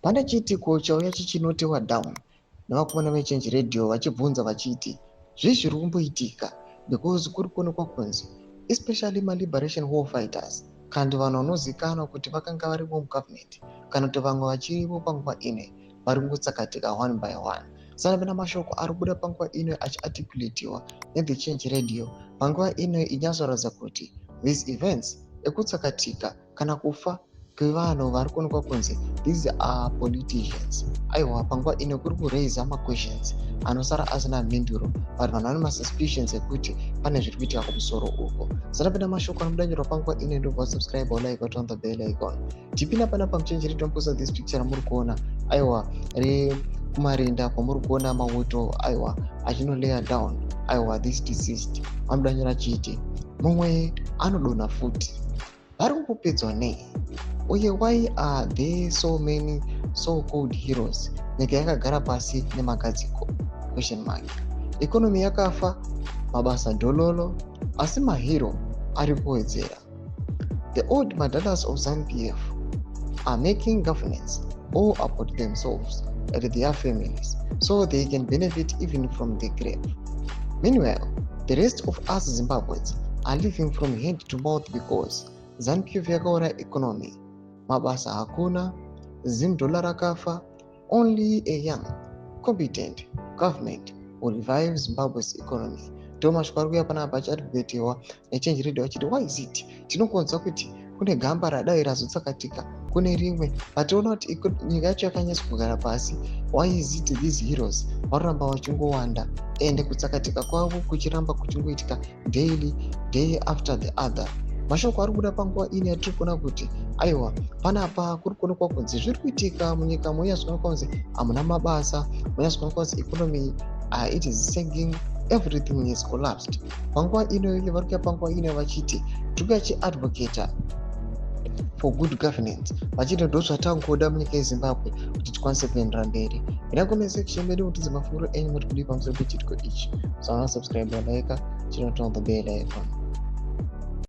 Pane chiitiko chauya chichinotewa down nevakomana veChange Radio vachibvunza vachiti zvii zviri kumboitika, because kuri kuonekwa kunzi especially maliberation war fighters, kandi vanhu vanozikanwa kuti vakanga varimo mugovernment kana kuti vamwe vachiripo panguva ino, vari kungotsakatika one by one. Saka pana mashoko ari kubuda panguva ino achiarticulatiwa neThe Change Radio panguva ino inyatsoratidza kuti these events ekutsakatika kana kufa kwevanhu vari kuonekwa kunzi these are politicians, aiwa, panguva ino kuri kuraisa maquestions anosara asina mhinduro, but vanhu vane masuspicions ekuti pane zviri kuitika kumusoro uko. Sanapinda mashoko anobudanirwa panguva ino, ndobva subscribe, like, turn the bell icon. Tipinda panapa muChange Radio, posta this picture ramuri kuona, aiwa, rekumarinda kwamuri kuona mauto, aiwa, achinolaya down, aiwa, this deceased. Vanodanyira chiti mumwe anodonha futi. Vari kukupedzwa nei? Uye why are there so many so called heroes nyika yakagara pasi nemagadziko, question mark? Economy yakafa, mabasa dhololo, asi mahero ari kuwedzera. The old madalas of ZANU-PF are making governance all about themselves and their families so they can benefit even from the grave. Meanwhile, the rest of us Zimbabweans are living from hand to mouth because ZANU-PF yakaura economy, mabasa hakuna, Zim dollar rakafa. Only a young, competent government will revive Zimbabwe's economy. Ndo mashoko ari kuuya panapa achiadvocatiwa neChange Radio achiti why is it tinokonzwa kuti kune gamba radai razotsakatika, kune rimwe vationa kuti nyika yacho yakanyatsa kugara pasi? Why is it these heroes varoramba vachingowanda ende kutsakatika kwavo kuchiramba kuchingoitika daily, day after the other? Mashoko ari kubuda panguva ino yatiri kuona kuti, aiwa, panapa kuri kuonekwa kunzi zviri kuitika munyika munyatsoonekwa kunzi hamuna mabasa, munyatsoonekwa kunzi economy, it is sinking, everything is collapsed. Panguva ino vari kuya panguva ino vachiti tiri kuya chiadvocata for good governance, vachiti ndo zvatangoda munyika yeZimbabwe kuti tikwanise kuendera mberi. Ina comment section medu mutidze mafungiro enyu, muri kudii pamusoro pechiitiko ichi? So subscribe, like, chino turn on the bell icon.